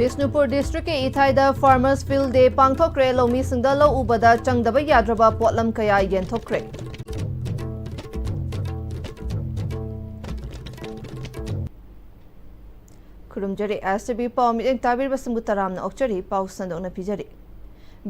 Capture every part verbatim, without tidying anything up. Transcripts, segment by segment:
ꯕꯤꯁꯅꯨꯄꯨꯔ ꯗꯤꯁꯇ꯭ꯔꯤꯛꯀꯤ ꯏꯊꯥꯏꯗ ꯐꯥꯔꯃꯔꯁ ꯐꯤꯜꯗ ꯗꯦ ꯄꯥꯡꯊꯣꯛꯈ꯭ꯔꯦ꯫ ꯂꯧꯃꯤꯁꯤꯡꯗ ꯂꯧ ꯎꯕꯗ ꯆꯪꯗꯕ ꯌꯥꯗ꯭ꯔꯕ ꯄꯣꯠꯂꯝ ꯀꯌꯥ ꯌꯦꯟꯊꯣꯛꯈ꯭ꯔꯦ꯫ ꯈꯨꯔꯨꯝꯖꯔꯤ꯫ ꯑꯦꯁ ꯇꯤ ꯚꯤ ꯄꯥꯎ ꯃꯤꯠꯌꯦꯡ ꯇꯥꯕꯤꯔꯤꯕꯁꯤꯡꯕꯨ ꯇꯔꯥꯝꯅ ꯑꯣꯛꯆꯔꯤ꯫ ꯄꯥꯎ ꯁꯟꯗꯣꯛꯅ ꯄꯤꯖꯔꯤ꯫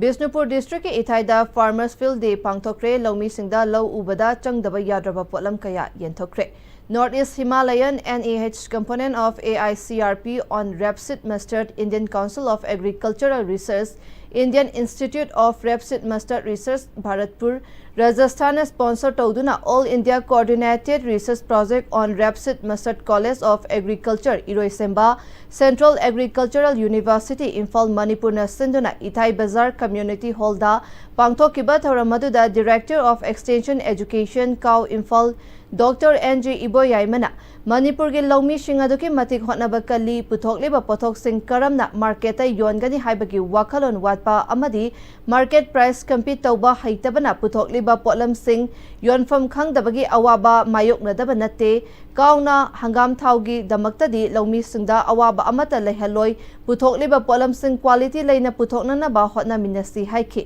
ꯕꯤꯁꯅꯨꯄꯨꯔ ꯗꯤꯁꯇ꯭ꯔꯤꯛꯀꯤ ꯏꯊꯥꯏꯗ ꯐꯥꯔꯃꯔꯁ ꯐꯤꯜꯗ ꯗꯦ ꯄꯥꯡꯊꯣꯛꯈ꯭ꯔꯦ꯫ ꯂꯧꯃꯤꯁꯤꯡꯗ ꯂꯧ ꯎꯕꯗ ꯆꯪꯗꯕ ꯌꯥꯗ꯭ꯔꯕ ꯄꯣꯠꯂꯝ ꯀꯌꯥ ꯌꯦꯟꯊꯣꯛꯈ꯭ꯔꯦ꯫ North East Himalayan N E H component of A I C R P on rapeseed mustard, Indian Council of Agricultural Research, Indian Institute of Rapeseed Mustard Research, Bharatpur, ꯔꯥꯖꯁꯊꯥꯟꯅ ꯁ꯭ꯄꯣꯟꯁꯔ ꯇꯧꯗꯨꯅ All India Coordinated Research Project on Rapeseed Mustard, College of Agriculture, ꯏꯔꯣꯏꯁꯦꯝꯕ, Central Agricultural University, Imphal, ꯃꯅꯤꯄꯨꯔꯅ ꯁꯤꯟꯗꯨꯅ ꯏꯊꯥꯏ ꯕꯖꯥꯔ community ꯍꯣꯜꯗ ꯄꯥꯡꯊꯣꯛꯈꯤꯕ ꯊꯧꯔꯝ ꯑꯗꯨꯗ Director of Extension Education, ꯀꯥꯎ, ꯏꯝꯐꯥꯜ, ꯗꯣꯛꯇꯔ ꯑꯦꯟ ꯖꯤ ꯏꯕꯣꯌꯥꯏꯃꯅ ꯃꯅꯤꯄꯨꯔꯒꯤ ꯂꯧꯃꯤꯁꯤꯡ ꯑꯗꯨꯛꯀꯤ ꯃꯇꯤꯛ ꯍꯣꯠꯅꯕ ꯀꯜꯂꯤ, ꯄꯨꯊꯣꯛꯂꯤꯕ ꯄꯣꯠꯊꯣꯛꯁꯤꯡ ꯀꯔꯝꯅ ꯃꯥꯔꯀꯦꯠꯇ ꯌꯣꯟꯒꯅꯤ ꯍꯥꯏꯕꯒꯤ ꯋꯥꯈꯜꯂꯣꯟ ꯋꯥꯠꯄ ꯑꯃꯗꯤ ꯃꯥꯔꯀꯦꯠ ꯄ꯭ꯔꯥꯏꯁ ꯀꯝꯄꯤꯠ ꯇꯧꯕ ꯍꯩꯇꯕꯅ ꯄꯨꯊꯣꯛꯂꯤꯕ ꯄꯣꯠꯂꯝꯁꯤꯡ ꯌꯣꯟꯐꯝ ꯈꯪꯗꯕꯒꯤ ꯑꯋꯥꯕ ꯃꯥꯌꯣꯛꯅꯗꯕ ꯅꯠꯇꯦ꯫ ꯀꯥꯎꯅ ꯍꯪꯒꯥꯝ ꯊꯥꯎꯒꯤꯗꯃꯛꯇꯗꯤ ꯂꯧꯃꯤꯁꯤꯡꯗ ꯑꯋꯥꯕ ꯑꯃꯠꯇ ꯂꯩꯍꯜꯂꯣꯏ, ꯄꯨꯊꯣꯛꯂꯤꯕ ꯄꯣꯠꯂꯝꯁꯤꯡ ꯀ꯭ꯋꯥꯂꯤꯇꯤ ꯂꯩꯅ ꯄꯨꯊꯣꯛꯅꯅꯕ ꯍꯣꯠꯅꯃꯤꯟꯅꯁꯤ ꯍꯥꯏꯈꯤ꯫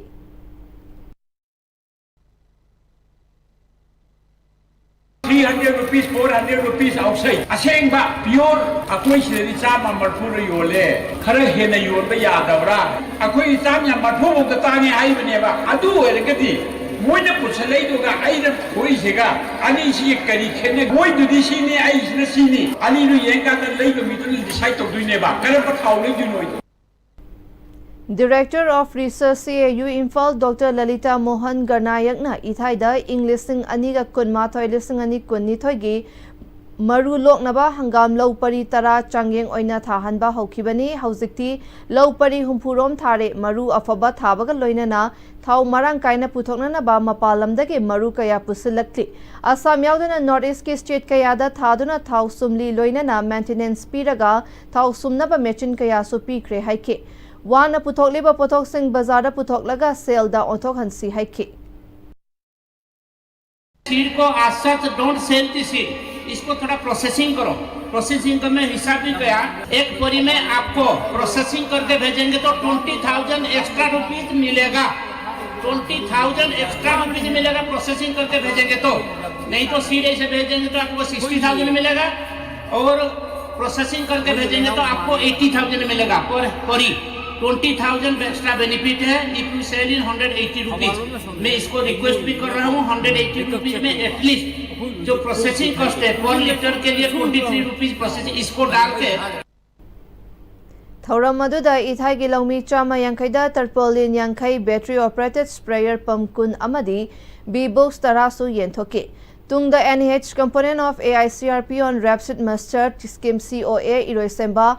Three hundred rupees, four hundred rupees outside. ꯑꯁꯦꯡꯕ pure ꯑꯩꯈꯣꯏ ꯁꯤꯗꯗꯤ ꯆꯥꯝꯃ ꯃꯔꯐꯨꯗ ꯌꯣꯜꯂꯦ꯫ ꯈꯔ ꯍꯦꯟꯅ ꯌꯣꯟꯕ ꯌꯥꯗꯕ꯭ꯔꯥ? ꯑꯩꯈꯣꯏ ꯆꯥꯝꯃ ꯃꯔꯐꯨ ꯐꯥꯎꯗ ꯇꯥꯡꯉꯦ ꯍꯥꯏꯕꯅꯦꯕ꯫ ꯑꯗꯨ ꯑꯣꯏꯔꯒꯗꯤ ꯃꯣꯏꯅ ꯄꯨꯁꯜꯂꯛꯏꯗꯨꯒ ꯑꯩꯅ ꯄꯨꯔꯤꯁꯤꯒ ꯑꯅꯤꯁꯤꯒꯤ ꯀꯔꯤ ꯈꯦꯠꯅꯩ? ꯃꯣꯏꯗꯨꯗꯤ ꯁꯤꯅꯤ, ꯑꯩꯁꯤꯅ ꯁꯤꯅꯤ꯫ ꯑꯅꯤꯗꯨ ꯌꯦꯡꯀꯥꯟꯗ ꯂꯩꯕ ꯃꯤꯗꯨꯅ decide ꯇꯧꯗꯣꯏꯅꯦꯕ ꯀꯔꯝꯕ ꯊꯥꯎ ꯂꯩꯗꯣꯏꯅꯣ꯫ Director of Research, C A U, Imphal, doctor Lalita Mohan ꯒꯔꯅꯥꯌꯛꯅ ꯏꯊꯥꯏꯗ ꯏꯪ ꯂꯤꯁꯤꯡ ꯑꯅꯤꯒ ꯀꯨꯟꯃꯥꯊꯣꯏ, ꯂꯤꯁꯤꯡ ꯑꯅꯤ ꯀꯨꯟꯅꯤꯊꯣꯏꯒꯤ ꯃꯔꯨ ꯂꯣꯛꯅꯕ ꯍꯪꯒꯥꯝ ꯂꯧ ꯄꯔꯤ ꯇꯔꯥ ꯆꯥꯡꯌꯦꯡ ꯑꯣꯏꯅ ꯊꯥꯍꯟꯕ ꯍꯧꯈꯤꯕꯅꯤ꯫ ꯍꯧꯖꯤꯛꯇꯤ ꯂꯧ ꯄꯔꯤ ꯍꯨꯝꯐꯨ ꯔꯣꯝ ꯊꯥꯔꯦ꯫ ꯃꯔꯨ ꯑꯐꯕ ꯊꯥꯕꯒ ꯂꯣꯏꯅꯅ ꯊꯥꯎ ꯃꯔꯥꯡ ꯀꯥꯏꯅ ꯄꯨꯊꯣꯛꯅꯅꯕ ꯃꯄꯥꯟ ꯂꯝꯗꯒꯤ ꯃꯔꯨ ꯀꯌꯥ ꯄꯨꯁꯤꯜꯂꯛꯂꯤ꯫ ꯑꯁꯥꯝ ꯌꯥꯎꯗꯅ North East ꯀꯤ state ꯀꯌꯥꯗ ꯊꯥꯗꯨꯅ ꯊꯥꯎ ꯁꯨꯝꯂꯤ ꯂꯣꯏꯅꯅ maintenance ꯄꯤꯔꯒ ꯊꯥꯎ ꯁꯨꯝꯅꯕ ꯃꯦꯆꯤꯟ ꯀꯌꯥꯁꯨ ꯄꯤꯈ꯭ꯔꯦ ꯍꯥꯏꯈꯤ꯫ ꯋꯥꯅ ꯄꯨꯊꯣꯛꯂꯤꯕ ꯄꯣꯠꯊꯣꯛꯁꯤꯡ ꯕꯖꯥꯔꯗ ꯄꯨꯊꯣꯛꯂꯒ ꯁꯦꯜꯗ ꯑꯣꯟꯊꯣꯛꯍꯟꯁꯤ ꯍꯥꯏꯈꯤ꯫ Seed को as such don't sell the seed. इसको थोड़ा प्रोसेसिंग करो। प्रोसेसिंग का मैं हिसाब भी किया, एक परी में आपको प्रोसेसिंग करके भेजेंगे तो ट्वेंटी थाउजेंड एक्स्ट्रा रुपीज मिलेगा। ट्वेंटी थाउजेंड एक्स्ट्रा रुपीज मिलेगा प्रोसेसिंग करके भेजेंगे तो, नहीं तो सीधे से भेजेंगे तो आपको सिक्सटी थाउजेंड मिलेगा और प्रोसेसिंग करके भेजेंगे तो आपको एटी थाउजेंड मिलेगा पर परी। ट्वेंटी थाउजेंड एक्स्ट्रा बेनिफिट है if you sell in hundred eighty rupees. मैं इसको रिक्वेस्ट भी कर रहा हूँ, हंड्रेड एटी रुपीज में एटलीस्ट जो प्रोसेसिंग कॉस्ट है पर लीटर के लिए ट्वेंटी थ्री रुपीज प्रोसेसिंग, इसको डाल के ꯊꯧꯔꯝ ꯑꯗꯨꯗ ꯏꯊꯥꯏꯒꯤ ꯂꯧꯃꯤ ꯆꯥꯝꯃ ꯌꯥꯡꯈꯩꯗ ꯇꯔꯄꯣꯂꯤꯟ ꯌꯥꯡꯈꯩ, battery operated sprayer pump ꯀꯨꯟ ꯑꯃꯗꯤ bee box ꯇꯔꯥꯁꯨ ꯌꯦꯟꯊꯣꯛꯈꯤ꯫ ꯇꯨꯡꯗ N H component of A I C R P on Rapeseed Mustard Scheme C O A ꯏꯔꯣꯏꯁꯦꯝꯕ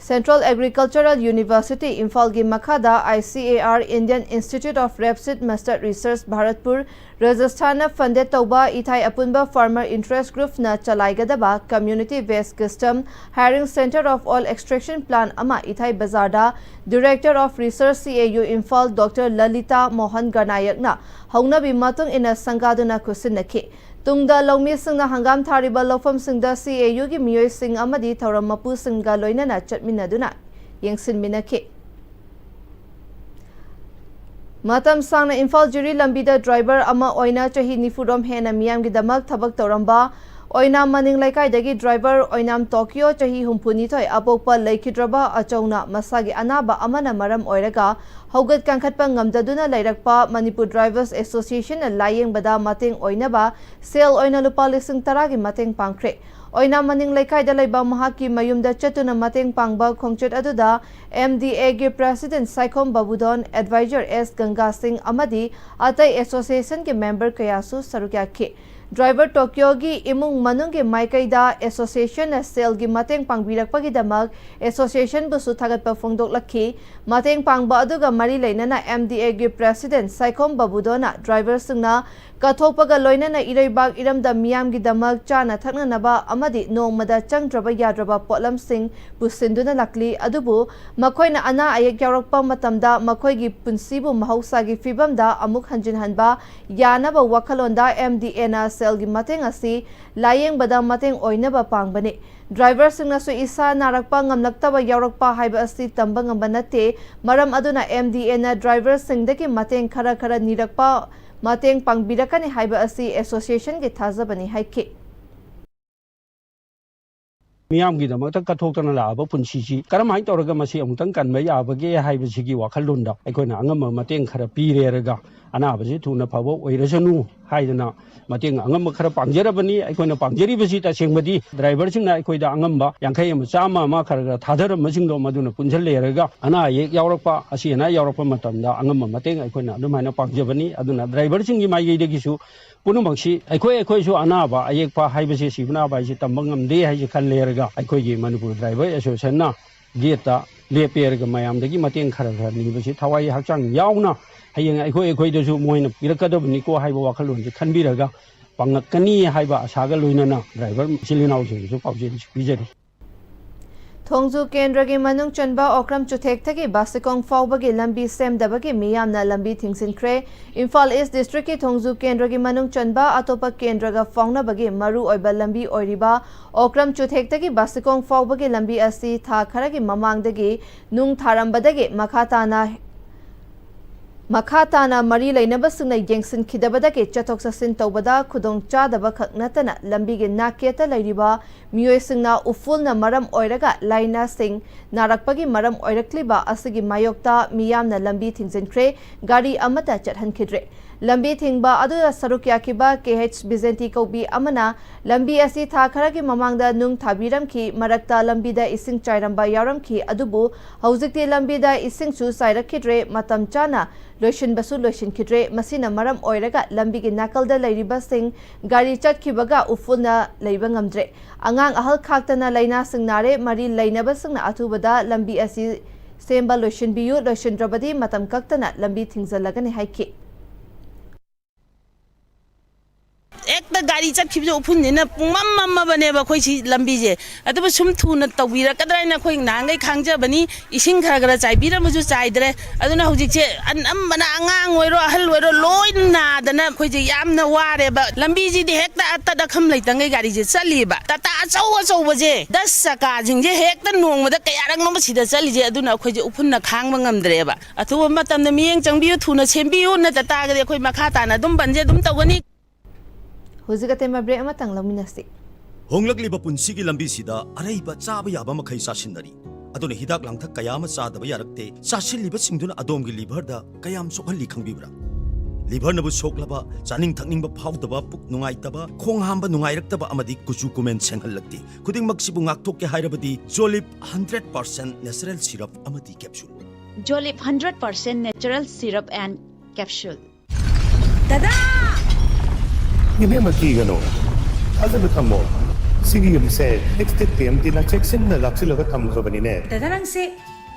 Central Agricultural University ꯏꯝꯐꯥꯜꯒꯤ ꯃꯈꯥꯗ I C A R Indian Institute of Rapeseed Mustard Research Bharatpur ꯔꯥꯖꯁꯊꯥꯟꯅ ꯐꯟꯗꯦꯗ ꯇꯧꯕ ꯏꯊꯥꯏ ꯑꯄꯨꯟꯕ farmer interest groupꯅ ꯆꯂꯥꯏꯒꯗꯕ community based custom hiring center of oil extraction plant ꯑꯃ ꯏꯊꯥꯏ ꯕꯖꯥꯔꯗ Director of Research C A U Imphal doctor Lalita Mohan ꯒꯔꯅꯥꯌꯛꯅ ꯍꯧꯅꯕꯤ ꯃꯇꯨꯡ ꯏꯟꯅ ꯁꯪꯒꯥꯗꯨꯅ ꯈꯨꯠꯁꯤꯟꯅꯈꯤ꯫ ꯇꯨꯡꯗ ꯂꯧꯃꯤꯁꯤꯡꯅ ꯍꯪꯒꯥꯝ ꯊꯥꯔꯤꯕ ꯂꯧꯐꯝꯁꯤꯡꯗ C A Uꯒꯤ ꯃꯤꯑꯣꯏꯁꯤꯡ ꯑꯃꯗꯤ ꯊꯧꯔꯝ ꯃꯄꯨꯁꯤꯡꯒ ꯂꯣꯏꯅꯅ ꯆꯠꯃꯤꯟꯅꯗꯨꯅ ꯌꯦꯡꯁꯤꯟꯃꯤꯟꯅꯈꯤ꯫ ꯃꯇꯝ ꯁꯥꯡꯅ ꯏꯝꯐꯥꯜ ꯖꯤꯔꯤ ꯂꯝꯕꯤꯗ ꯗ꯭ꯔꯥꯏꯚꯔ ꯑꯃ ꯑꯣꯏꯅ ꯆꯍꯤ ꯅꯤꯐꯨꯔꯣꯝ ꯍꯦꯟꯅ ꯃꯤꯌꯥꯝꯒꯤꯗꯃꯛ ꯊꯕꯛ ꯇꯧꯔꯝꯕ ꯑꯣꯏꯅꯥꯝ ꯃꯅꯤꯡ ꯂꯩꯀꯥꯏꯗꯒꯤ ꯗ꯭ꯔꯥꯏꯚꯔ ꯑꯣꯏꯅꯥꯝ ꯇꯣꯀꯤꯌꯣ, ꯆꯍꯤ ꯍꯨꯝꯐꯨꯅꯤꯊꯣꯏ, ꯑꯄꯣꯛꯄ ꯂꯩꯈꯤꯗ꯭ꯔꯕ ꯑꯆꯧꯅ ꯃꯁꯥꯒꯤ ꯑꯅꯥꯕ ꯑꯃꯅ ꯃꯔꯝ ꯑꯣꯏꯔꯒ ꯍꯧꯒꯠ ꯀꯥꯡꯈꯠꯄ ꯉꯝꯗꯗꯨꯅ ꯂꯩꯔꯛꯄ ꯃꯅꯤꯄꯨꯔ ꯗ꯭ꯔꯥꯏꯚꯔꯁ ꯑꯦꯁꯣꯁꯤꯌꯦꯁꯟꯅ ꯂꯥꯌꯦꯡꯕꯗ ꯃꯇꯦꯡ ꯑꯣꯏꯅꯕ ꯁꯦꯜ ꯑꯣꯏꯅ ꯂꯨꯄꯥ ꯂꯤꯁꯤꯡ ꯇꯔꯥꯒꯤ ꯃꯇꯦꯡ ꯄꯥꯡꯈ꯭ꯔꯦ꯫ ꯑꯣꯏꯅꯥꯝ ꯃꯅꯤꯡ ꯂꯩꯀꯥꯏꯗ ꯂꯩꯕ ꯃꯍꯥꯛꯀꯤ ꯃꯌꯨꯝꯗ ꯆꯠꯇꯨꯅ ꯃꯇꯦꯡ ꯄꯥꯡꯕ ꯈꯣꯡꯆꯠ ꯑꯗꯨꯗ M D Aꯒꯤ President Saikhom ꯕꯕꯨꯗꯣꯟ, Advisor S ꯒꯪꯒꯥ ꯁꯤꯡ ꯑꯃꯗꯤ ꯑꯇꯩ ꯑꯦꯁꯣꯁꯤꯌꯦꯁꯟꯒꯤ ꯃꯦꯝꯕꯔ ꯀꯌꯥꯁꯨ ꯁꯔꯨꯛ ꯌꯥꯈꯤ꯫ ꯗ꯭ꯔꯥꯏꯚꯔ ꯇꯣꯀꯤꯌꯣꯒꯤ ꯏꯃꯨꯡ ꯃꯅꯨꯡꯒꯤ ꯃꯥꯏꯀꯩꯗ ꯑꯦꯁꯣꯁꯤꯌꯦꯁꯟꯅ ꯁꯦꯜꯒꯤ ꯃꯇꯦꯡ ꯄꯥꯡꯕꯤꯔꯛꯄꯒꯤꯗꯃꯛ ꯑꯦꯁꯣꯁꯤꯌꯦꯁꯟꯕꯨꯁꯨ ꯊꯥꯒꯠꯄ ꯐꯣꯡꯗꯣꯛꯂꯛꯈꯤ꯫ ꯃꯇꯦꯡ ꯄꯥꯡꯕ ꯑꯗꯨꯒ ꯃꯔꯤ ꯂꯩꯅꯅ M D Aꯒꯤ President ꯁꯥꯏꯈꯣꯝ ꯕꯕꯨꯗꯣꯟꯅ ꯗ꯭ꯔꯥꯏꯚꯔꯁꯤꯡꯅ ꯀꯠꯊꯣꯛꯄꯒ ꯂꯣꯏꯅꯅ ꯏꯔꯩꯕꯥꯛ ꯏꯔꯝꯗꯝ ꯃꯤꯌꯥꯝꯒꯤꯗꯃꯛ ꯆꯥꯅ ꯊꯛꯅꯅꯕ ꯑꯃꯗꯤ ꯅꯣꯡꯃꯗ ꯆꯪꯗ꯭ꯔꯕ ꯌꯥꯗ꯭ꯔꯕ ꯄꯣꯠꯂꯝꯁꯤꯡ ꯄꯨꯁꯤꯟꯗꯨꯅ ꯂꯥꯛꯂꯤ꯫ ꯑꯗꯨꯕꯨ ꯃꯈꯣꯏꯅ ꯑꯅꯥ ꯑꯌꯦꯛ ꯌꯥꯎꯔꯛꯄ ꯃꯇꯝꯗ ꯃꯈꯣꯏꯒꯤ ꯄꯨꯟꯁꯤꯕꯨ ꯃꯍꯧꯁꯥꯒꯤ ꯐꯤꯕꯝꯗ ꯑꯃꯨꯛ ꯍꯟꯖꯤꯟꯍꯟꯕ ꯌꯥꯅꯕ ꯋꯥꯈꯜꯂꯣꯟꯗ M D Aꯅ ꯁꯦꯜꯒꯤ ꯃꯇꯦꯡ ꯑꯁꯤ ꯂꯥꯌꯦꯡꯕꯗ ꯃꯇꯦꯡ ꯑꯣꯏꯅꯕ ꯄꯥꯡꯕꯅꯤ꯫ ꯗ꯭ꯔꯥꯏꯚꯔꯁꯤꯡꯅꯁꯨ ꯏꯁꯥ ꯅꯥꯔꯛꯄ ꯉꯝꯂꯛꯇꯕ ꯌꯥꯎꯔꯛꯄ ꯍꯥꯏꯕ ꯑꯁꯤ ꯇꯝꯕ ꯉꯝꯕ ꯅꯠꯇꯦ꯫ ꯃꯔꯝ ꯑꯗꯨꯅ ꯑꯦꯝ ꯗꯤ ꯑꯦꯅ ꯗ꯭ꯔꯥꯏꯚꯔꯁꯤꯡꯗꯒꯤ ꯃꯇꯦꯡ ꯈꯔ ꯈꯔ ꯅꯤꯔꯛꯄ ꯃꯇꯦꯡ ꯄꯥꯡꯕꯤꯔꯛꯀꯅꯤ ꯍꯥꯏꯕ ꯑꯁꯤ ꯑꯦꯁꯣꯁꯤꯌꯦꯁꯟꯒꯤ ꯊꯥꯖꯕꯅꯤ ꯍꯥꯏꯈꯤ꯫ ꯃꯤꯌꯥꯝꯒꯤꯗꯃꯛꯇ ꯀꯠꯊꯣꯛꯇꯅ ꯂꯥꯛꯑꯕ ꯄꯨꯟꯁꯤꯁꯤ ꯀꯔꯝꯍꯥꯏꯅ ꯇꯧꯔꯒ ꯃꯁꯤ ꯑꯃꯨꯛꯇꯪ ꯀꯟꯕ ꯌꯥꯕꯒꯦ ꯍꯥꯏꯕꯁꯤꯒꯤ ꯋꯥꯈꯜꯂꯣꯟꯗ ꯑꯩꯈꯣꯏꯅ ꯑꯉꯝꯕ ꯃꯇꯦꯡ ꯈꯔ ꯄꯤꯔꯦꯔꯒ ꯑꯅꯥꯕꯁꯤ ꯊꯨꯅ ꯐꯕ ꯑꯣꯏꯔꯁꯅꯨ ꯍꯥꯏꯗꯅ ꯃꯇꯦꯡ ꯑꯉꯝꯕ ꯈꯔ ꯄꯥꯡꯖꯔꯕꯅꯤ꯫ ꯑꯩꯈꯣꯏꯅ ꯄꯥꯡꯖꯔꯤꯕꯁꯤ ꯇꯁꯦꯡꯕꯗꯤ ꯗ꯭ꯔꯥꯏꯚꯔꯁꯤꯡꯅ ꯑꯩꯈꯣꯏꯗ ꯑꯉꯝꯕ ꯌꯥꯡꯈꯩ ꯑꯃ, ꯆꯥꯝꯃ ꯑꯃ ꯈꯔ ꯈꯔ ꯊꯥꯗꯔꯝꯕꯁꯤꯡꯗꯣ ꯃꯗꯨꯅ ꯄꯨꯟꯁꯤꯜꯂꯦꯔꯒ ꯑꯅꯥ ꯑꯌꯦꯛ ꯌꯥꯎꯔꯛꯄ, ꯑꯁꯤ ꯑꯅꯥ ꯌꯥꯎꯔꯛꯄ ꯃꯇꯝꯗ ꯑꯉꯝꯕ ꯃꯇꯦꯡ ꯑꯩꯈꯣꯏꯅ ꯑꯗꯨꯃꯥꯏꯅ ꯄꯥꯡꯖꯕꯅꯤ꯫ ꯑꯗꯨꯅ ꯗ꯭ꯔꯥꯏꯚꯔꯁꯤꯡꯒꯤ ꯃꯥꯏꯀꯩꯗꯒꯤꯁꯨ ꯄꯨꯝꯅꯃꯛꯁꯤ ꯑꯩꯈꯣꯏ, ꯑꯩꯈꯣꯏꯁꯨ ꯑꯅꯥꯕ ꯑꯌꯦꯛꯄ ꯍꯥꯏꯕꯁꯦ, ꯁꯤꯕ ꯅꯥꯕ ꯍꯥꯏꯁꯦ ꯇꯝꯕ ꯉꯝꯗꯦ ꯍꯥꯏꯁꯦ ꯈꯜꯂꯦꯔꯒ ꯑꯩꯈꯣꯏꯒꯤ ꯃꯅꯤꯄꯨꯔ ꯗ꯭ꯔꯥꯏꯚꯔ ꯑꯦꯁꯣꯁꯤꯌꯦꯁꯟꯅ ꯒꯦꯠꯇ ꯂꯦꯞꯄꯦꯔꯒ ꯃꯌꯥꯝꯗꯒꯤ ꯃꯇꯦꯡ ꯈꯔ ꯈꯔ ꯅꯤꯕꯁꯤ ꯊꯋꯥꯏ ꯍꯛꯆꯥꯡ ꯌꯥꯎꯅ ꯍꯌꯦꯡ ꯑꯩꯈꯣꯏ, ꯑꯩꯈꯣꯏꯗꯁꯨ ꯃꯣꯏꯅ ꯄꯤꯔꯛꯀꯗꯕꯅꯤꯀꯣ ꯍꯥꯏꯕ ꯋꯥꯈꯜꯂꯣꯟꯁꯦ ꯈꯟꯕꯤꯔꯒ ꯄꯥꯡꯉꯛꯀꯅꯤ ꯍꯥꯏꯕ ꯑꯁꯥꯒ ꯂꯣꯏꯅꯅ ꯗ꯭ꯔꯥꯏꯚꯔ ꯏꯆꯤꯜ ꯏꯅꯥꯎꯁꯤꯡꯗꯁꯨ ꯄꯥꯎꯖꯦꯜ ꯄꯤꯖꯔꯤ꯫ ꯊꯣꯡꯖꯨ ꯀꯦꯟꯗ꯭ꯔꯒꯤ ꯃꯅꯨꯡ ꯆꯟꯕ ꯑꯣꯀ꯭ꯔꯝ ꯆꯨꯊꯦꯛꯇꯒꯤ ꯕꯥꯁꯤꯀꯣꯡ ꯐꯥꯎꯕꯒꯤ ꯂꯝꯕꯤ ꯁꯦꯝꯗꯕꯒꯤ ꯃꯤꯌꯥꯝꯅ ꯂꯝꯕꯤ ꯊꯤꯡꯖꯤꯟꯈ꯭ꯔꯦ꯫ ꯏꯝꯐꯥꯜ ꯏꯁ ꯗꯤꯁꯇ꯭ꯔꯤꯛꯀꯤ ꯊꯣꯡꯖꯨ ꯀꯦꯟꯗ꯭ꯔꯒꯤ ꯃꯅꯨꯡ ꯆꯟꯕ ꯑꯇꯣꯞꯄ ꯀꯦꯟꯗ꯭ꯔꯒ ꯐꯥꯎꯅꯕꯒꯤ ꯃꯔꯨ ꯑꯣꯏꯕ ꯂꯝꯕꯤ ꯑꯣꯏꯔꯤꯕ ꯑꯣꯀ꯭ꯔꯝ ꯆꯨꯊꯦꯛꯇꯒꯤ ꯕꯥꯁꯤꯀꯣꯡ ꯐꯥꯎꯕꯒꯤ ꯂꯝꯕꯤ ꯑꯁꯤ ꯊꯥ ꯈꯔꯒꯤ ꯃꯃꯥꯡꯗꯒꯤ ꯅꯨꯡ ꯊꯥꯔꯝꯕꯗꯒꯤ ꯃꯈꯥ ꯇꯥꯅ ꯃꯈꯥ ꯇꯥꯅ ꯃꯔꯤ ꯂꯩꯅꯕꯁꯤꯡꯅ ꯌꯦꯡꯁꯤꯟꯈꯤꯗꯕꯗꯒꯤ ꯆꯠꯊꯣꯛ ꯆꯠꯁꯤꯟ ꯇꯧꯕꯗ ꯈꯨꯗꯣꯡ ꯆꯥꯗꯕ ꯈꯛ ꯅꯠꯇꯅ ꯂꯝꯕꯤꯒꯤ ꯅꯥꯛꯌꯦꯠꯇ ꯂꯩꯔꯤꯕ ꯃꯤꯑꯣꯏꯁꯤꯡꯅ ꯎꯐꯨꯜꯅ ꯃꯔꯝ ꯑꯣꯏꯔꯒ ꯂꯥꯏꯅꯥꯁꯤꯡ ꯅꯥꯔꯛꯄꯒꯤ ꯃꯔꯝ ꯑꯣꯏꯔꯛꯂꯤꯕ ꯑꯁꯤꯒꯤ ꯃꯥꯌꯣꯛꯇ ꯃꯤꯌꯥꯝꯅ ꯂꯝꯕꯤ ꯊꯤꯡꯖꯤꯟꯈ꯭ꯔꯦ, ꯒꯥꯔꯤ ꯑꯃꯠꯇ ꯆꯠꯍꯟꯈꯤꯗ꯭ꯔꯦ꯫ ꯂꯝꯕꯤ ꯊꯤꯡꯕ ꯑꯗꯨꯗ ꯁꯔꯨꯛ ꯌꯥꯈꯤꯕ ꯀꯦ ꯑꯩꯆ ꯕꯤꯖꯦꯟꯇꯤ ꯀꯧꯕꯤ ꯑꯃꯅ ꯂꯝꯕꯤ ꯑꯁꯤ ꯊꯥ ꯈꯔꯒꯤ ꯃꯃꯥꯡꯗ ꯅꯨꯡ ꯊꯥꯕꯤꯔꯝꯈꯤ, ꯃꯔꯛꯇ ꯂꯝꯕꯤꯗ ꯏꯁꯤꯡ ꯆꯥꯏꯔꯝꯕ ꯌꯥꯎꯔꯝꯈꯤ, ꯑꯗꯨꯕꯨ ꯍꯧꯖꯤꯛꯇꯤ ꯂꯝꯕꯤꯗ ꯏꯁꯤꯡꯁꯨ ꯆꯥꯏꯔꯛꯈꯤꯗ꯭ꯔꯦ, ꯃꯇꯝ ꯆꯥꯅ ꯂꯣꯏꯁꯤꯟꯕꯁꯨ ꯂꯣꯏꯁꯤꯟꯈꯤꯗ꯭ꯔꯦ꯫ ꯃꯁꯤꯅ ꯃꯔꯝ ꯑꯣꯏꯔꯒ ꯂꯝꯕꯤꯒꯤ ꯅꯥꯀꯜꯗ ꯂꯩꯔꯤꯕꯁꯤꯡ ꯒꯥꯔꯤ ꯆꯠꯈꯤꯕꯒ ꯎꯐꯨꯜꯅ ꯂꯩꯕ ꯉꯝꯗ꯭ꯔꯦ꯫ ꯑꯉꯥꯡ ꯑꯍꯜ ꯈꯥꯛꯇꯅ ꯂꯥꯏꯅꯥꯁꯤꯡ ꯅꯥꯔꯦ꯫ ꯃꯔꯤ ꯂꯩꯅꯕꯁꯤꯡꯅ ꯑꯊꯨꯕꯗ ꯂꯝꯕꯤ ꯑꯁꯤ ꯁꯦꯝꯕ ꯂꯣꯏꯁꯤꯟꯕꯤꯌꯨ, ꯂꯣꯏꯁꯤꯟꯗ꯭ꯔꯕꯗꯤ ꯃꯇꯝ ꯀꯛꯇꯅ ꯂꯝꯕꯤ ꯊꯤꯡꯖꯤꯜꯂꯒꯅꯤ ꯍꯥꯏꯈꯤ꯫ একটা ꯒꯥꯔꯤ ꯆꯠꯈꯤꯕꯁꯦ ꯎꯐꯨꯟꯁꯤꯅ ꯄꯨꯡꯃꯝ ꯃꯝꯃꯕꯅꯦꯕ ꯑꯩꯈꯣꯏ ꯁꯤ ꯂꯝꯕꯤꯁꯦ꯫ ꯑꯗꯨꯕꯨ ꯁꯨꯝ ꯊꯨꯅ ꯇꯧꯕꯤꯔꯛꯀꯗ꯭ꯔꯥ ꯍꯥꯏꯅ ꯑꯩꯈꯣꯏ ꯅꯍꯥꯟꯈꯩ ꯈꯥꯡꯖꯕꯅꯤ꯫ ꯏꯁꯤꯡ ꯈꯔ ꯈꯔ ꯆꯥꯏꯕꯤꯔꯝꯃꯁꯨ ꯆꯥꯏꯗ꯭ꯔꯦ꯫ ꯑꯗꯨꯅ ꯍꯧꯖꯤꯛꯁꯦ ꯑꯅꯝꯕꯅ ꯑꯉꯥꯡ ꯑꯣꯏꯔꯣ ꯑꯍꯜ ꯑꯣꯏꯔꯣ ꯂꯣꯏ ꯅꯥꯗꯅ ꯑꯩꯈꯣꯏꯁꯦ ꯌꯥꯝꯅ ꯋꯥꯔꯦꯕ꯫ ꯂꯝꯕꯤꯁꯤꯗꯤ ꯍꯦꯛꯇ ꯑꯇꯠ ꯑꯈꯝ ꯂꯩꯇꯉꯩ ꯒꯥꯔꯤꯁꯦ ꯆꯠꯂꯤꯕ꯫ ꯇꯥꯇꯥ ꯑꯆꯧ ꯑꯆꯧꯕꯁꯦ ꯗꯁ ꯆꯀꯥꯁꯤꯡꯁꯦ ꯍꯦꯛꯇ ꯅꯣꯡꯃꯗ ꯀꯌꯥꯔꯛꯅꯣꯃ ꯁꯤꯗ ꯆꯠꯂꯤꯁꯦ꯫ ꯑꯗꯨꯅ ꯑꯩꯈꯣꯏꯁꯦ ꯎꯐꯨꯟꯅ ꯈꯥꯡꯕ ꯉꯝꯗ꯭ꯔꯦꯕ꯫ ꯑꯊꯨꯕ ꯃꯇꯝꯗ ꯃꯤꯠꯌꯦꯡ ꯆꯪꯕꯤꯌꯨ, ꯊꯨꯅ ꯁꯦꯝꯕꯤꯌꯨ, ꯅꯠꯇ ꯇꯥꯔꯒꯗꯤ ꯑꯩꯈꯣꯏ ꯃꯈꯥ ꯇꯥꯅ ꯑꯗꯨꯝ ꯕꯟꯁꯦ ꯑꯗꯨꯝ ꯇꯧꯒꯅꯤ꯫ ꯍꯧꯖꯤꯛ ꯑꯇꯦꯟꯕ ꯕ꯭ꯔꯦꯛ ꯑꯃꯇꯪ ꯂꯧꯃꯤꯟꯅꯁꯤ꯫ ꯍꯣꯡꯂꯛꯂꯤꯕ ꯄꯨꯟꯁꯤꯒꯤ ꯂꯝꯕꯤꯁꯤꯗ ꯑꯔꯩꯕ ꯆꯥꯕ ꯌꯥꯕ ꯃꯈꯩ ꯆꯥꯁꯤꯟꯅꯔꯤ꯫ ꯑꯗꯨꯅ ꯍꯤꯗꯥꯛ ꯂꯥꯡꯊꯛ ꯀꯌꯥ ꯑꯃ ꯆꯥꯗꯕ ꯌꯥꯔꯛꯇꯦ꯫ ꯆꯥꯁꯤꯜꯂꯤꯕꯁꯤꯡꯗꯨꯅ ꯑꯗꯣꯝꯒꯤ ꯂꯤꯚꯔꯗ ꯀꯌꯥꯝ ꯁꯣꯛꯍꯜꯂꯤ ꯈꯪꯕꯤꯕ꯭ꯔꯥ? ꯂꯤꯚꯔꯅꯕꯨ ꯁꯣꯛꯂꯕ, ꯆꯥꯅꯤꯡ ꯊꯛꯅꯤꯡꯕ ꯐꯥꯎꯗꯕ, ꯄꯨꯛ ꯅꯨꯡꯉꯥꯏꯇꯕ, ꯈꯣꯡ ꯍꯥꯝꯕ ꯅꯨꯡꯉꯥꯏꯔꯛꯇꯕ ꯑꯃꯗꯤ ꯀꯨꯆꯨ ꯀꯨꯃꯦꯟ ꯁꯦꯡꯍꯜꯂꯛꯇꯦ꯫ ꯈꯨꯗꯤꯡꯃꯛꯁꯤꯕꯨ ꯉꯥꯛꯊꯣꯛꯀꯦ ꯍꯥꯏꯔꯕꯗꯤ ꯖꯣꯂꯤꯞ ꯍꯟꯗ꯭ꯔꯦꯠ ꯄꯥꯔꯁꯦꯟ ꯅꯦꯆꯔꯦꯜ ꯁꯤꯔꯞ ꯑꯃꯗꯤ capsule. Jolip hundred percent natural syrup and capsule. ꯗꯗꯥ! ꯏꯕꯦꯝꯃ, ꯀꯤꯒꯅꯨ꯫ ꯊꯥꯖꯕ ꯊꯝꯃꯣ꯫ ꯁꯤꯒꯤ ꯌꯨꯝꯁꯦ ꯑꯦꯛꯁꯇꯦꯛ ꯇꯤ ꯑꯦꯝ ꯇꯤꯅ ꯆꯦꯛꯁꯤꯟꯅ ꯂꯥꯛꯁꯤꯜꯂꯒ ꯊꯝꯈ꯭ꯔꯕꯅꯤꯅꯦ꯫ ꯗꯗꯥ, ꯅꯪꯁꯦ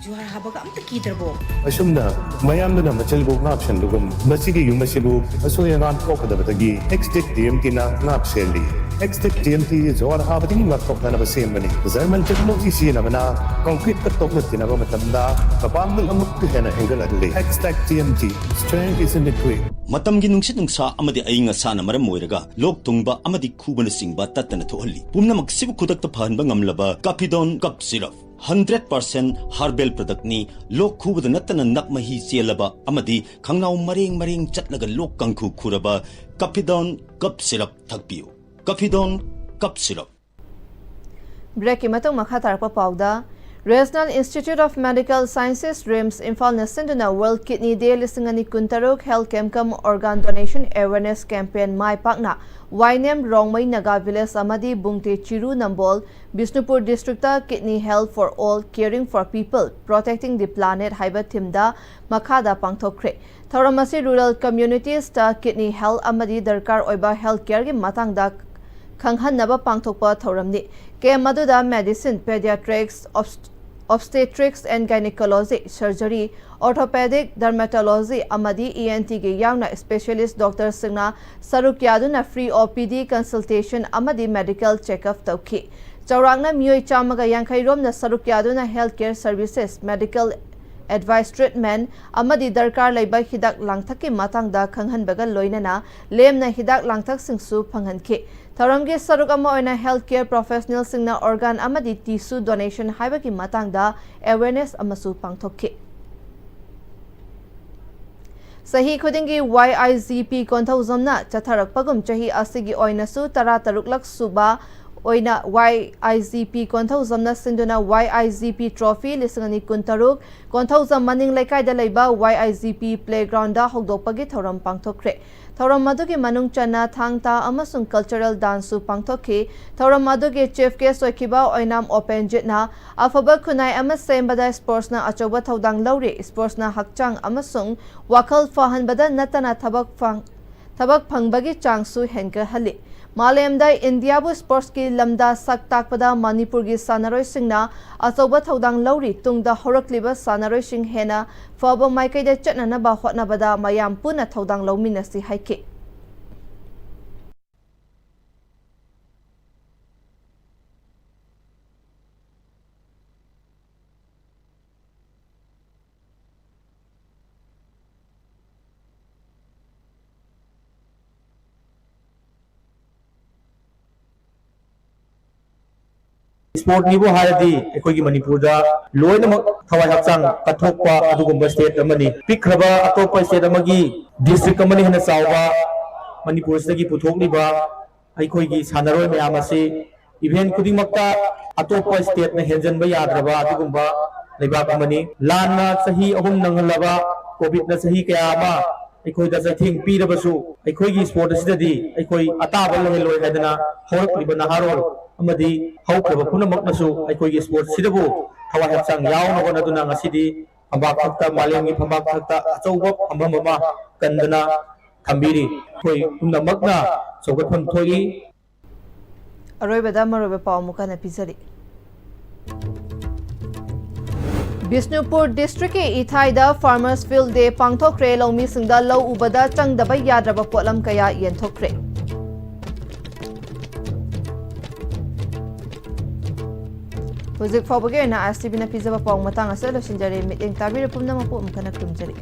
ꯖꯨꯍꯥꯔ ꯍꯥꯕꯒ ꯑꯝꯇ ꯀꯤꯗ꯭ꯔꯕꯣ? ꯑꯁꯨꯝꯅ ꯃꯌꯥꯝꯗꯨꯅ ꯃꯆꯤꯜꯕꯨ ꯉꯥꯛ ꯁꯦꯟꯕꯒꯨꯝ, ꯃꯁꯤꯒꯤ ꯌꯨꯝ ꯑꯁꯤꯕꯨ ꯑꯁꯣꯏ ꯑꯉꯥꯝ ꯊꯣꯛꯀꯗꯕꯗꯒꯤ ꯑꯦꯛꯁꯇꯦꯛ ꯇꯤ ꯑꯦꯝ ꯇꯤꯅ ꯉꯥꯛ ꯁꯦꯜꯂꯤ꯫ ꯑꯦꯛꯁꯇꯦꯛ ꯇꯤ ꯑꯦꯝ ꯇꯤ ꯖꯨꯍꯥꯔ ꯍꯥꯕꯗꯒꯤ ꯉꯥꯛꯊꯣꯛꯅꯅꯕ ꯁꯦꯝꯕꯅꯤ꯫ ꯖꯔꯃꯟ ꯇꯦꯛꯅꯣꯂꯣꯖꯤ ꯁꯤꯖꯤꯟꯅꯕꯅ ꯀꯣꯡꯀ꯭ꯔꯤꯠꯀ ꯇꯣꯛꯅ ꯇꯤꯟꯅꯕ ꯃꯇꯝꯗ ꯃꯄꯥꯡꯒꯜ ꯑꯃꯨꯛꯀ ꯍꯦꯟꯅ ꯍꯦꯟꯒꯠꯍꯜꯂꯤ꯫ Extech T M T, strength is in the grit. ꯃꯇꯝꯒꯤ ꯅꯨꯡꯁꯤꯠ ꯅꯨꯡꯁꯥ ꯑꯃꯗꯤ ꯑꯏꯪ ꯑꯁꯥꯅ ꯃꯔꯝ ꯑꯣꯏꯔꯒ ꯂꯣꯛ ꯊꯨꯡꯕ ꯑꯃꯗꯤ ꯈꯨꯕꯅꯆꯤꯡꯕ ꯇꯠꯇꯅ ꯊꯣꯛꯍꯜꯂꯤ꯫ ꯄꯨꯝꯅꯃꯛꯁꯤꯕꯨ ꯈꯨꯗꯛꯇ ꯐꯍꯟꯕ ꯉꯝꯂꯕ ꯀꯥꯐꯤꯗꯣꯟ cup syrup. Hundred percent herbal ꯄ꯭ꯔꯗꯛꯅꯤ꯫ ꯂꯣꯛ ꯈꯨꯕꯗ ꯅꯠꯇꯅ ꯅꯞ ꯃꯍꯤ ꯆꯦꯜꯂꯕ ꯑꯃꯗꯤ ꯈꯪꯅꯥꯎ ꯃꯔꯦꯡ ꯃꯔꯦꯡ ꯆꯠꯂꯒ ꯂꯣꯛ ꯀꯥꯡꯈꯨ ꯈꯨꯔꯕ ꯀꯥꯐꯤꯗꯣꯟ ꯀꯞ ꯁꯤꯔꯞ ꯊꯛꯄꯤꯌꯨ꯫ ꯀꯥꯐꯤꯗꯣꯟ cup syrup. ꯕ꯭ꯔꯦꯛꯀꯤ ꯃꯇꯨꯡ ꯃꯈꯥ ꯇꯥꯔꯛꯄ ꯄꯥꯎꯗ, Regional Institute of Medical Sciences, RIMS, ꯏꯝꯐꯥꯜꯅ ꯁꯤꯟꯗꯨꯅ World Kidney Day ꯂꯤꯁꯤꯡ ꯑꯅꯤ ꯀꯨꯟꯇꯔꯨꯛ Health Camp cum Organ Donation Awareness Campaign ꯃꯥꯏ ꯄꯥꯛꯅ ꯋꯥꯏꯅꯦꯝ ꯔꯣꯡꯃꯩ ꯅꯥꯒꯥ ꯚꯤꯂꯦꯖ ꯑꯃꯗꯤ ꯕꯨꯡꯇꯦ ꯆꯤꯔꯨ ꯅꯝꯕꯣꯜ, Bishnupur district Kidney Health for All, Caring for People, Protecting the Planet ꯍꯥꯏꯕ ꯊꯤꯝꯗ ꯃꯈꯥꯗ ꯄꯥꯡꯊꯣꯛꯈ꯭ꯔꯦ꯫ ꯊꯧꯔꯝ ꯑꯁꯤ ꯔꯨꯔꯦꯜ ꯀꯝꯃ꯭ꯌꯨꯅꯤꯇꯤꯁꯇ ꯀꯤꯗꯅꯤ ꯍꯦꯜꯊ ꯑꯃꯗꯤ ꯗꯔꯀꯥꯔ ꯑꯣꯏꯕ ꯍꯦꯜꯊ ꯀꯦꯌꯔꯒꯤ ꯃꯇꯥꯡꯗ ꯈꯪꯍꯟꯅꯕ ꯄꯥꯡꯊꯣꯛꯄ ꯊꯧꯔꯝꯅꯤ꯫ ꯀꯦꯝꯞ ꯑꯗꯨꯗ medicine, ꯄꯦꯗꯤꯌꯥꯇ꯭ꯔꯤꯛꯁ, ꯑꯣꯕꯁ-, Obstetrics and Gynecology, Surgery, Orthopedic, Dermatology ꯑꯃꯗꯤ E N T ꯒꯤ ꯌꯥꯎꯅ specialist doctor ꯁꯤꯡꯅ ꯁꯔꯨꯛ ꯌꯥꯗꯨꯅ free O P D consultation ꯑꯃꯗꯤ medical checkup ꯇꯧꯈꯤ꯫ ꯆꯥꯎꯔꯥꯛꯅ ꯃꯤꯑꯣꯏ ꯆꯥꯝꯃꯒ ꯌꯥꯡꯈꯩ ꯔꯣꯝꯅ ꯁꯔꯨꯛ ꯌꯥꯗꯨꯅ health care services, medical advice, treatment ꯑꯃꯗꯤ ꯗꯔꯀꯥꯔ ꯂꯩꯕ ꯍꯤꯗꯥꯛ ꯂꯥꯡꯊꯛꯀꯤ ꯃꯇꯥꯡꯗ ꯈꯪꯍꯟꯕꯒ ꯂꯣꯏꯅꯅ ꯂꯦꯝꯅ ꯍꯤꯗꯥꯛ ꯂꯥꯡꯊꯛꯁꯤꯡꯁꯨ ꯐꯪꯍꯟꯈꯤ꯫ ꯊꯧꯔꯝꯒꯤ ꯁꯔꯨꯛ ꯑꯃ ꯑꯣꯏꯅ health care professional ꯁꯤꯡꯅ organ ꯑꯃꯗꯤ tissue donation ꯍꯥꯏꯕꯒꯤ ꯃꯇꯥꯡꯗ awareness ꯑꯃꯁꯨ ꯄꯥꯡꯊꯣꯛꯈꯤ꯫ ꯆꯍꯤ ꯈꯨꯗꯤꯡꯒꯤ Y I G P ꯀꯣꯟꯊꯧꯖꯝꯅ ꯆꯠꯊꯔꯛꯄꯒꯨꯝ, ꯆꯍꯤ ꯑꯁꯤꯒꯤ ꯑꯣꯏꯅꯁꯨ ꯇꯔꯥꯇꯔꯨꯛꯂꯛ ꯁꯨꯕ ꯑꯣꯏꯅ Y I G P ꯀꯣꯟꯊꯧꯖꯝꯅ ꯁꯤꯟꯗꯨꯅ Y I G P Trophy ꯂꯤꯁꯤꯡ ꯑꯅꯤ ꯀꯨꯟꯇꯔꯨꯛ ꯀꯣꯟꯊꯧꯖꯝ ꯃꯅꯤꯡ ꯂꯩꯀꯥꯏꯗ ꯂꯩꯕ Y I G P playground ꯗ ꯍꯧꯗꯣꯛꯄꯒꯤ ꯊꯧꯔꯝ ꯄꯥꯡꯊꯣꯛꯈ꯭ꯔꯦ꯫ ꯊꯧꯔꯝ ꯑꯗꯨꯒꯤ ꯃꯅꯨꯡ ꯆꯟꯅ ꯊꯥꯡ ꯇꯥ ꯑꯃꯁꯨꯡ cultural dance ꯁꯨ ꯄꯥꯡꯊꯣꯛꯈꯤ꯫ ꯊꯧꯔꯝ ꯑꯗꯨꯒꯤ chief guest ꯑꯣꯏꯈꯤꯕ ꯑꯣꯏꯅꯥꯝ ꯑꯣꯄꯦꯟꯖꯤꯠꯅ ꯑꯐꯕ ꯈꯨꯟꯅꯥꯏ ꯑꯃ ꯁꯦꯝꯕꯗ sports ꯅ ꯑꯆꯧꯕ ꯊꯧꯗꯥꯡ ꯂꯧꯔꯤ꯫ Sports ꯅ ꯍꯛꯆꯥꯡ ꯑꯃꯁꯨꯡ ꯋꯥꯈꯜ ꯐꯍꯟꯕꯗ ꯅꯠꯇꯅ ꯊꯕꯛ ꯐꯪ-, ꯊꯕꯛ ꯐꯪꯕꯒꯤ ꯆꯥꯡꯁꯨ ꯍꯦꯟꯒꯠꯍꯜꯂꯤ꯫ ꯃꯥꯂꯦꯝꯗ ꯏꯟꯗꯤꯌꯥꯕꯨ sports ꯀꯤ ꯂꯝꯗ ꯁꯛ ꯇꯥꯛꯄꯗ ꯃꯅꯤꯄꯨꯔꯒꯤ ꯁꯥꯟꯅꯔꯣꯏꯁꯤꯡꯅ ꯑꯆꯧꯕ ꯊꯧꯗꯥꯡ ꯂꯧꯔꯤ꯫ ꯇꯨꯡꯗ ꯍꯧꯔꯛꯂꯤꯕ ꯁꯥꯟꯅꯔꯣꯏꯁꯤꯡ ꯍꯦꯟꯅ ꯐꯕ ꯃꯥꯏꯀꯩꯗ ꯆꯠꯅꯅꯕ ꯍꯣꯠꯅꯕꯗ ꯃꯌꯥꯝ ꯄꯨꯟꯅ ꯊꯧꯗꯥꯡ ꯂꯧꯃꯤꯟꯅꯁꯤ ꯍꯥꯏꯈꯤ꯫ Sports ꯅꯤꯕꯨ ꯍꯥꯏꯔꯗꯤ ꯑꯩꯈꯣꯏꯒꯤ ꯃꯅꯤꯄꯨꯔꯗ ꯂꯣꯏꯅꯃꯛ ꯊꯋꯥꯏ ꯍꯛꯆꯥꯡ ꯀꯠꯊꯣꯛꯄ ꯑꯗꯨꯒꯨꯝꯕ state ꯑꯃꯅꯤ꯫ ꯄꯤꯛꯈ꯭ꯔꯕ ꯑꯇꯣꯞꯄ state ꯑꯃꯒꯤ district ꯑꯃꯅ ꯍꯦꯟꯅ ꯆꯥꯎꯕ ꯃꯅꯤꯄꯨꯔꯁꯤꯗꯒꯤ ꯄꯨꯊꯣꯛꯂꯤꯕ ꯑꯩꯈꯣꯏꯒꯤ ꯁꯥꯟꯅꯔꯣꯏ ꯃꯌꯥꯝ ꯑꯁꯤ event ꯈꯨꯗꯤꯡꯃꯛꯇ ꯑꯇꯣꯞꯄ state ꯅ ꯍꯦꯟꯖꯟꯕ ꯌꯥꯗ꯭ꯔꯕ ꯑꯗꯨꯒꯨꯝꯕ ꯂꯩꯕꯥꯛ ꯑꯃꯅꯤ꯫ ꯂꯥꯟꯅ ꯆꯍꯤ ꯑꯍꯨꯝ ꯅꯪꯍꯜꯂꯕ, COVID ꯅ ꯆꯍꯤ ꯀꯌꯥ ꯑꯃ ꯑꯩꯈꯣꯏꯗ ꯆꯩꯊꯦꯡ ꯄꯤꯔꯕꯁꯨ, ꯑꯩꯈꯣꯏꯒꯤ sport ꯑꯁꯤꯗꯗꯤ ꯑꯩꯈꯣꯏ ꯑꯇꯥꯕ ꯂꯩꯍꯜꯂꯣꯏ ꯍꯥꯏꯗꯅ ꯍꯧꯔꯛꯂꯤꯕ ꯅꯍꯥꯔꯣꯜ ꯑꯃꯗꯤ ꯍꯧꯈ꯭ꯔꯕ ꯄꯨꯝꯅꯃꯛꯅꯁꯨ ꯑꯩꯈꯣꯏꯒꯤ sport ꯁꯤꯗꯕꯨ ꯊꯋꯥꯏ ꯍꯛꯆꯥꯡ ꯌꯥꯎꯅ ꯍꯣꯠꯅꯗꯨꯅ ꯉꯁꯤꯗꯤ ꯐꯝꯕꯥꯛ ꯊꯛꯇ, ꯃꯥꯂꯦꯝꯒꯤ ꯐꯝꯕꯥꯛ ꯊꯛꯇ ꯑꯆꯧꯕ ꯐꯝꯐꯝ ꯑꯃ ꯀꯟꯗꯨꯅ ꯊꯝꯕꯤꯔꯤ꯫ ꯑꯩꯈꯣꯏ ꯄꯨꯝꯅꯃꯛꯅ ꯆꯥꯎꯈꯠꯐꯝ ꯊꯣꯛꯏ꯫ ꯑꯔꯣꯏꯕꯗ ꯃꯔꯨꯑꯣꯏꯕ ꯄꯥꯎ ꯑꯃꯨꯛ ꯍꯟꯅ ꯄꯤꯖꯔꯤ꯫ ꯕꯤꯁꯅꯨꯄꯨꯔ ꯗꯤꯁꯇ꯭ꯔꯤꯛꯀꯤ ꯏꯊꯥꯏꯗ Farmers Field Day ꯄꯥꯡꯊꯣꯛꯈ꯭ꯔꯦ꯫ ꯂꯧꯃꯤꯁꯤꯡꯗ ꯂꯧ ꯎꯕꯗ ꯆꯪꯗꯕ ꯌꯥꯗ꯭ꯔꯕ ꯄꯣꯠꯂꯝ ꯀꯌꯥ ꯌꯦꯟꯊꯣꯛꯈ꯭ꯔꯦ꯫ ꯍꯧꯖꯤꯛ ꯐꯥꯎꯕꯒꯤ ꯑꯣꯏꯅ ꯑꯥꯏ ꯑꯦꯁ ꯇꯤ ꯚꯤꯅ ꯄꯤꯖꯕ ꯄꯥꯎ ꯃꯇꯥꯡ ꯑꯁꯤꯗ ꯂꯣꯏꯁꯤꯟꯖꯔꯦ꯫ ꯃꯤꯠꯌꯦꯡ ꯇꯥꯕꯤꯔꯤꯕ ꯄꯨꯝꯅꯃꯛꯄꯨ ꯑꯃꯨꯛ ꯍꯟꯅ ꯈꯨꯔꯨꯝꯖꯔꯤ꯫